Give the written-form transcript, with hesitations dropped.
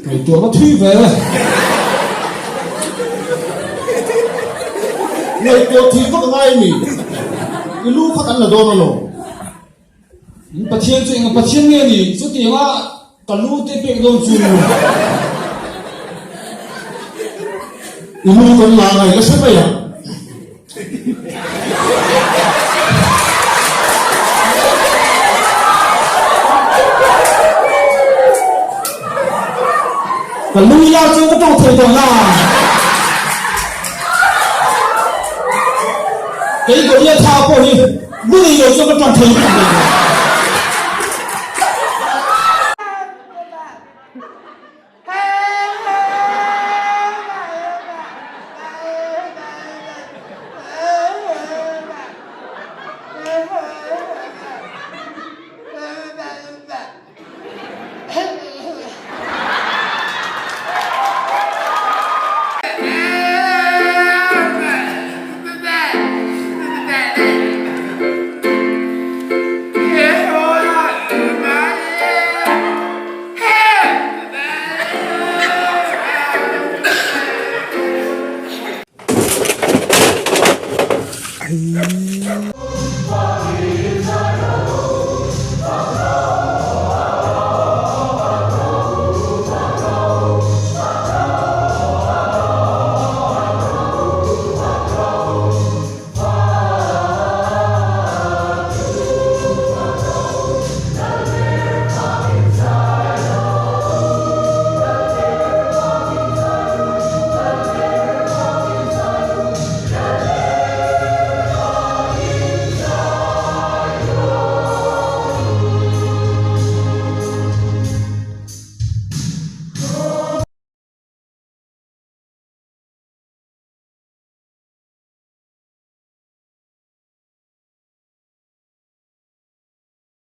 Ngaihtuahna thui ve. Ngaihtuah thui vak a ngai a ni. I lu kha kan la dawn alawm. Pathian chu enga Pathian nge ni? Chutianga ka lu te pek dawn chu. I lu kan la ngai la hre mai ang. Ka lu ila chu ka tawng thei tawh la. Kei Goliatha pawh hi lu nei lo chuan ka tawng thei tawh lo.